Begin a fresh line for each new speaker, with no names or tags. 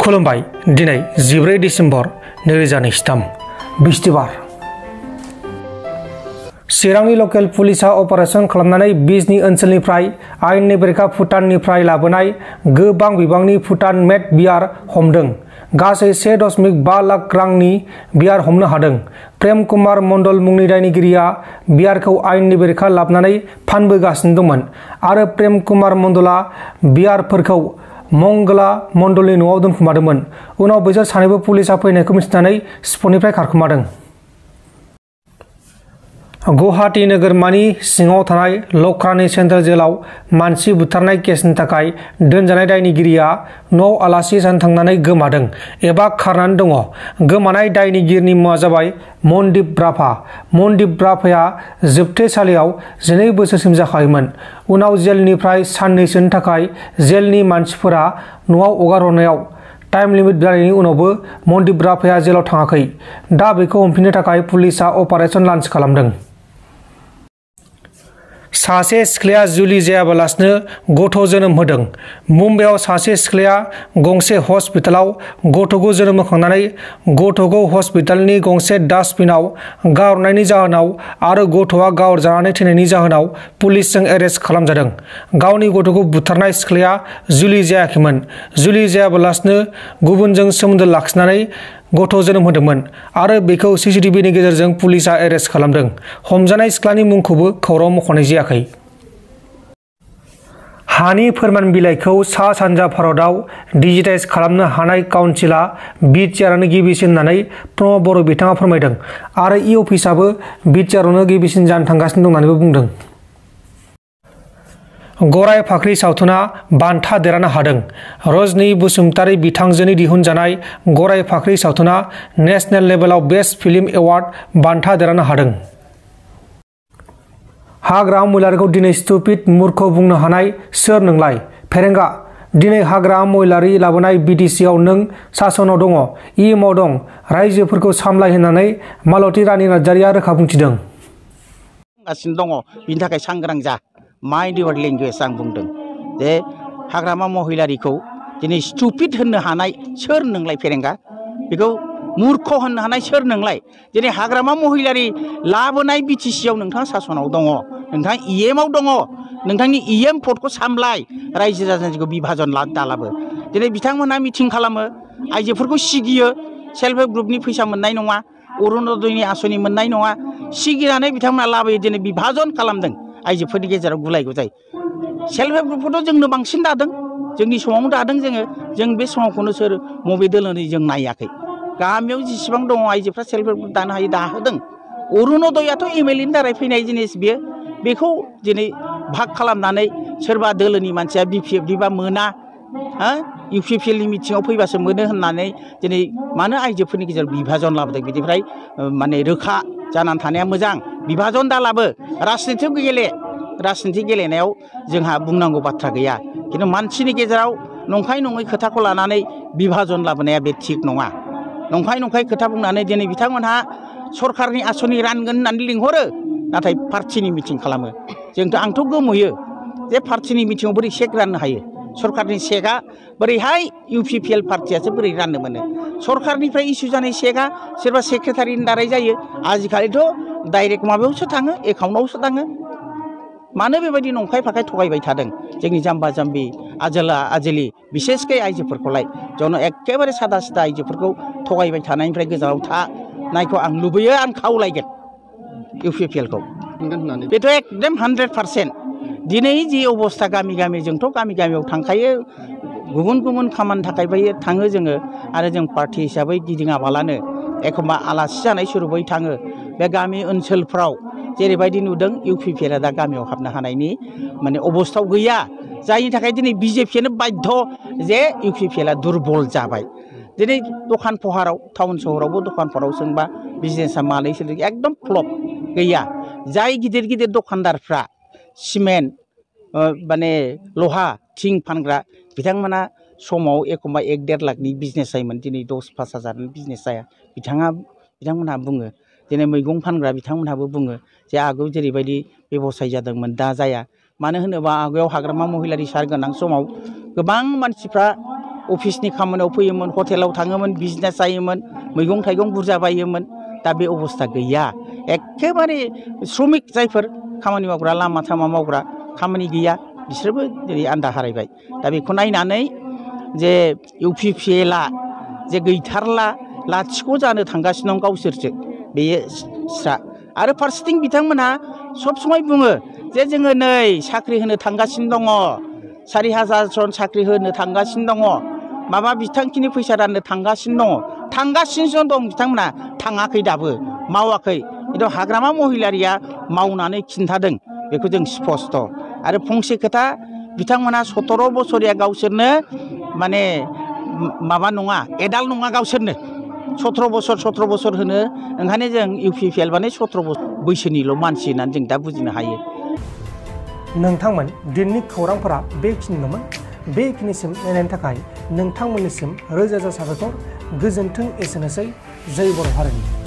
खुलुमबाय दिनै 14 डिसेम्बर 2023 बिस्तिबार चिरांनि लकेल पुलिसा अपारेशन खालामनानै बिजनी ओनसोलनिफ्राय आयेननि बेरेखा भुटाननिफ्राय लाबोनाय गोबां बिबांनि भुटान मेड बियार हमदों। गासै 1.5 लाख रांनि बियार हमनो हादों। प्रेम कुमार मंडल मुंनि दायनिगिरिया बियारखौ आयेननि बेरेखा लाबोनानै फानबोगासिनो दंमोन आरो प्रेम कुमार मंडला बियारफोरखौ मंगला मंडलनि न'आव दोनखुमादोंमोन। उनाव बिसोर सानैबो पुलिसा फैनायखौ मिथिनानै स्पटनिफ्राय खारखोमादों। गुवाहाटी नोगोरमानि सिङाव थानाय लख्रानि सेन्ट्रेल जेलाव मानसि बुथारनाय केसनि थाखाय दोनजानाय दायनिगिरिया न'आव आलासि जानो थांनानै गोमादों एबा खारनानै दङ। गोमानाय दायनिगिरिनि मुङा जाबाय मनदीप ब्राभा। मनदीप ब्राभाया जोबथेसालियाव 12 बोसोरसिम जाखायोमोन। उनाव जेलनिफ्राय साननैसोनि थाखाय जेलनि मानसिफोरा न'आव हगारहरनायाव टाइम लिमिट जानायनि उनावबो मनदीप ब्राभाया जेलाव थाङाखै। दा बेखौ हमफिननो थाखाय पुलिसा अपारेशन लन्च खालामदों। सासे सिख्लाया जुलि जायाबालासिनो गथ' जोनोम होदों। मुम्बाइआव सासे सिख्लाया गंसे हस्पिटालाव गथ'खौ जोनोम होखांनानै गथ'खौ हस्पिटालनि गंसे डास्टबिनाव गारहरनायनि जाहोनाव आरो गथ'आ गावजानानै थैनायनि जाहोनाव पुलिसजों एरेस्ट खालामजादों। गावनि गथ'खौ बुथारनाय सिख्लाया जुलि जायाखैमोन। जुलि जायाबालासिनो गुबुनजों सोमोन्दो लाखिनानै गथ' जोनोम होदोंमोन आरो बेखौ सीसीटीवीनि गेजेरजों पुलिसा एरेस्ट खालामदों। हमजानाय सिख्लानि मुंखौबो खौराङाव मख'नाय जायाखै। हानि फोरमान बिलाइखौ सा-सानजा भारतआव डिजिटाइज खालामनो हानाय काउन्सिलआ बिटिआरआनो गिबिसिन होननानै प्रमद बर' बिथाङा फोरमायदों आरो इ-अफिसआबो बिटिआरआवनो गिबिसिन जानो थांगासिनो दं होननानैबो बुंदों। गराय फाख्रि सावथुना बान्था देरहानो हादों। रजनी बसुमतारी बिथांजोनि दिहुनजानाय गराय फाख्रि सावथुना नेशनेल लेभेलाव बेस्ट फिल्म एवार्ड बान्था देरहानो हादों। हाग्रामा महिलारिखौ दिनै स्टुपिड मूर्ख बुंनो हानाय सोर नोंलाय? फेरेंगा दिनै हाग्रामा महिलारि लाबोनाय बिटिसिआव नों सासनाव दङ, इएमआव दं, रायजोफोरखौ सामलाय होननानै मालती रानी नार्जारिया रोखा बुंथिदों।
दङ बिनि थाखाय सांग्रां जा। माइन्ड इउर लेंगुवेज आं बुंदों जे हाग्रामा महिलारिखौ दिनै स्टुपिड होननो हानाय सोर नोंलाय फेरेंगा? बेखौ मूर्ख होननो हानाय सोर नोंलाय? दिनै हाग्रामा महिलारि लाबोनाय बिटिसिआव नोंथाङा सासनाव दङ, नोंथाङा इएमआव दङ, नोंथांनि इएम भटखौ सामलाय, रायजो राजाखौ बिभाजन दालाबो। दिनै बिथांमोनहा मिटिं खालामो, आइजोफोरखौ सिगियो, सेल्फ हेल्प ग्रुपनि फैसा मोननाय नङा, अरुण'दयनि आसनि मोननाय नङा, सिगिनानै बिथांमोना लाबोयो। दिनै बिभाजन खालामदों आइजोफोरनि गेजेराव गुलाय गुजाय। सेल्फ हेल्प ग्रुपखौथ' जोंनो बांसिन दादों, जोंनि समावनो दादों जों बे समावखौनो सोर मबे दोलोनि जों नायाखै। गामियाव जेसेबां दङ आइजोफ्रा सेल्फ हेल्प ग्रुप दानो हायो दाहोदों। अरुण'दयाथ' एमएलएनि दारै फैनाय जिनिस बेखौ दिनै भाग खालामनानै सोरबा दोलोनि मानसिया बिपिएफनिबा मोना, इउपिपिएलनि मिटिङाव फैबासो मोनो होननानै दिनै मानो आइजोफोरनि गेजेराव बिभाजन लाबोदों? बिनिफ्राय माने रोखा जानानै थानाया मोजां। बिभाजन दालाबो, राजनिथि गेलेनायाव जोंहा बुंनांगौ बाथ्रा गैया, खिन्थु मानसिनि गेजेराव नंखाय नङै खोथाखौ लानानै बिभाजन लाबोनाया बे थिग नङा। नंखाय खोथा बुंनानै दिनै बिथांमोनहा सरकारनि आसनि रानगोन होननानै लिंहरो, नाथाय पार्टिनि मिटिं खालामो। आंथ' गोमोयो जे पार्टिनि मिटिङाव बोरै चेक राननो हायो? सरकारनि चेकआ बोरैहाय इउपिपिएल पार्टियासो बोरै राननो मोनो? सरकारनिफ्राय इसु जानाय चेकआ सोरबा सेक्रेटारिनि दारै जायो। आजिखालिथ' डाइरेक्ट माबायावसो थाङो, एकाउन्टआवसो थाङो। मानो बेबायदि नंखाय फाखाय थगायबाय थादों जोंनि जाम्बा जाम्बि आजोलि बिसेसकै आइजोफोरखौलाय? जन एखेबारे सादा सिदा आइजोफोरखौ थगायबाय थानायनिफ्राय गोजानाव थानायखौ आं लुबैयो, आं खावलायगोन इउपिपिएलखौ। बेथ' एकदम 100%। दिनै जि अबस्था गामि जोंथ' गामियाव थांखायो, गुबुन खामानि थाखाय थाङो जोङो, आरो जों पार्टि हिसाबै गिदिङाबालानो एखमबा आलासि जानाय सुरुबै थाङो। बे गामि ओनसोलफ्राव जेरैबायदि नुदों इउपिपिएलआ दा गामियाव हाबनो हानायनि माने अबस्थायाव गैया, जायनि थाखाय दिनै बिजेपियानो बाध्य जे इउपिपिएलआ दुरबल जाबाय। दिनै दखान पहाराव, टाउन सहरावबो दखान पहाराव सोंबा बिजनेसा मालै सोलिदों? एकदम फ्लप, गैया। जाय गिदिर दखानदारफ्रा सिमेन्ट माने लहा थिं फानग्रा बिथांमोना समाव एखमबा 1-1.5 लाखनि बिजनेस जायोमोन, दिनै 10-5 हाजारनि बिजनेस जाया। बिथांमोनहा बुङो, दिनै मैगं फानग्रा बिथांमोनहाबो बुङो जे आगोल जेरैबायदि बेबसाय जादोंमोन दा जाया। मानो होनोबा आगोलाव हाग्रामा महिलारि सार गोनां समाव गोबां मानसिफ्रा अफिसनि खामानियाव फैयोमोन हटेलाव थाङोमोन बिजनेस जायोमोन मैगं थाइगं बुरजा बायोमोन दा बे अबस्था गैया एखेबारे श्रमिक जायफोर खामानि मावग्रा लामा सामा मावग्रा खामानि गैया बिसोरबो दिनै आन्दा हारायबाय दा बेखौ नायनानै जे UPPLआ जे गैथारला लाथिख' जानो थांगासिनो दं गावसोरसो बेयो स्रा आरो फारसेथिं बिथांमोनहा सब समाय बुङो जे जोङो नै साख्रि होनो थांगासिनो दङ 4000 जन साख्रि होनो थांगासिनो दङ माबा बिथांखिनि फैसा राननो थांगासिनो दं बिथांमोना थाङाखै दाबो मावाखै खिन्थु हाग्रामा महिलारिया मावनानै खिन्थादों बेखौ जों स्पष्ट आरो फंसे खोथा बिथांमोना 17 बोसोरिया गावसोरनो माने माबा नङा एडाल्ट नङा गावसोरनो 17 बोसोर होनो ओंखायनो जों UPPL माने 17 बोसोर बैसोनिल' मानसि होननानै जों दा बुजिनो हायो।
नोंथांमोन दिननि खौरांफोरा बेखिनिल'मोन बेखिनिसिम नायनायनि थाखाय नोंथांमोननिसिम रोजा रोजा साबायखर गोजोन्थों एसेनोसै जै बर' हारिनि।